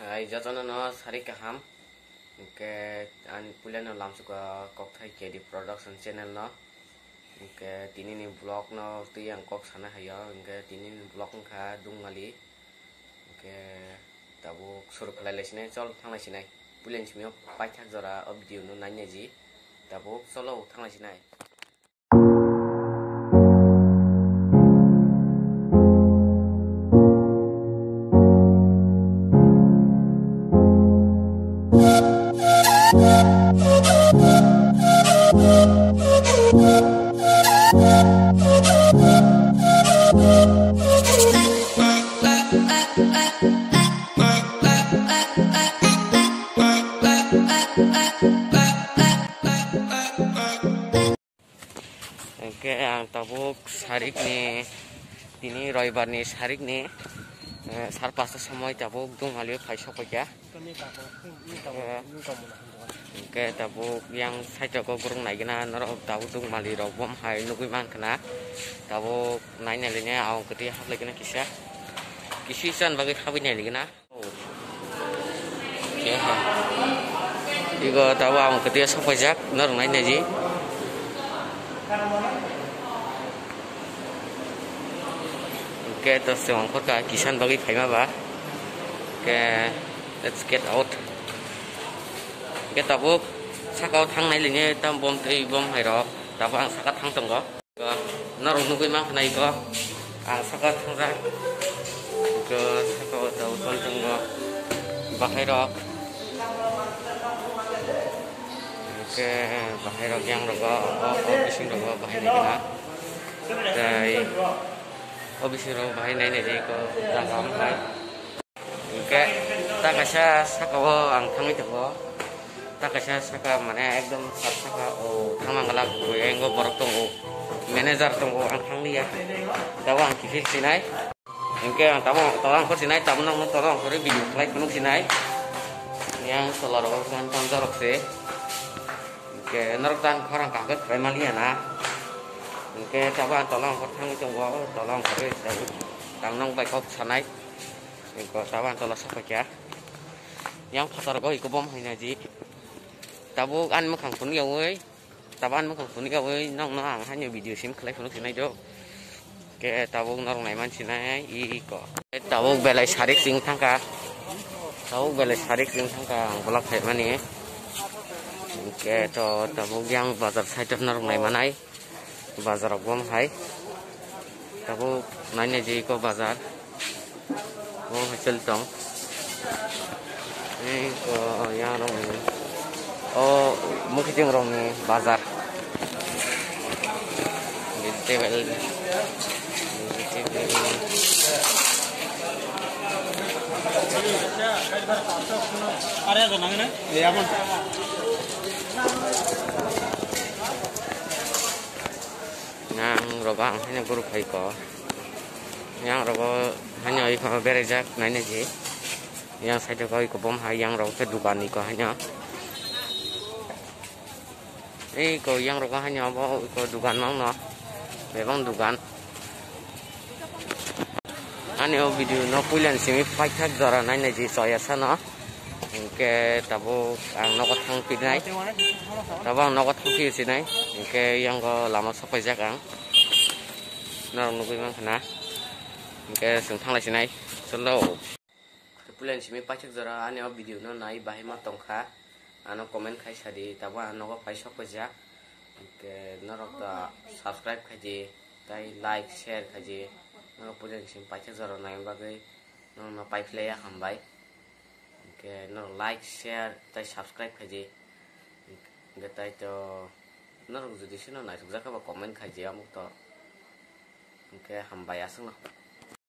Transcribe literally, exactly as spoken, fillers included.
Ai jotono no sari kaham. Hwnkhe ani puilano lamsuka kokthai K D Production channel no. Hwnkhe tinini vlog no twi ang kok sana hayo. Hwnkhe tinini vlog wngkha Dungmali. Hwnkhe tabuk suru khlai lai sinai, chol thang lai sinai. Puilani simi o paithak jora o video no nai nai ji. Tabuk cholo thang lai sinai. Hwnkhe ang tabuk sarikni, tini roibarni sarikni, eh, sar pasta somoi tabuk Dungmali phai sokphaikha. Eh, hwnkhe tabuk yang side o borok naigwna norok tabuk Dungmali rok bom hai nugwi mankha na. Tabuk naina lini ang kwtwi haplaigwna kisa. Kisi chan bagwi habwi nailigwna. Igo tabuk ang kwtwi sokphaijak, norok nai naidi. Hwnkhe to chwng ongkhorkha kisan bagwi phaima ba. Hwnkhe let's get out. Hwnkhe tabuk saka o thang nai lini tam bom twi bom hai rok. Tabuk ang saka thang tongo. Norok nugwi mankha na iko. Ang saka thangjak. Iko saka o tabuk tong tongo. Bahai rok. Hwnkhe bahai rok yang rogo, o, o bising rogo bahai nai gana. Tei o bising rogo bahai nai nai iko jaga wng hai. Hwnkhe ta kaisa saka o ang thangwi tongo. Ta kaisa saka mane ekdom sar saka o thangma glak bo engo borok tongo. Manager tongo ang thangliya. Tabuk ang kiphil sinai. Hwnkhe ang tabuk tola ongkhor sinai, tabuk nokno tola ongkhorwi video khlai phunuk sinai. Yang tola rogo phone tamjak rok se. Hwnkhe norok ta ang khorang kaham khe khlai manliya na. Hwnkhe tabuk ang tola ongkhor thangwi tongo, tola ongkhorwi tabuk ang nok bai kok sanai. Iko tabuk ang tola sokphaikha. Yang phatar go iko bom hai naidi. Tabuk ani mwkhang phunuk yaui. Tabuk ani mwkhang phunuk yaui nokno ang haino video sim khlai phunuk sinai do. Ke tabuk norok naiman sinai iko. Tabuk belai sarik sing thangkha. Tabuk belai sarik sing thangkha ang vlog khaimani. Ke to tabuk yang bazar side o norok naimanai. Bazar rok bo hai. Tabuk naina je iko bazar. Bo hai choli tong. Iko yang rok ni. O mukitwng rok ni bazar. Vegetable. Vegetable. Are to nang na? Ya, mon. Yang rogo ang haino guru phaiko. Yang rogo haino iko berajak naina je. Yang side o iko bom hai yang rogo khe dugan iko haino. Iko yang rogo haino abo iko dugan mangno. Bebang dugan. Ani o video no puilani simi paithak jora naina je choya sano. Hwnkhe tabuk ang nogo thang pinai. Tabuk ang nogo thang phi sinai. Hwnkhe yango lama sokpaijak ang. Norok nugwi mankha na. Hwnkhe chwng thanglai sinai. Chwlo. Puilani simi paithak jora ani o video no nai bahai ma tongkha. Ano comment khai sadi. Tabuk ang nogo phai sokpaijak. Hwnkhe norok ta subscribe khaidi. Tai like, share khaidi. Norok puilani simi paithak jora nai bagwi. Norokno paiphlaiya hambai. Hwnkhe norok like, share tei subscribe khaidi. Hwnkhe tai to norok jodi sino naithokjak khe ba comment khaidi amuk to. Hwnkhe hambai aswkno.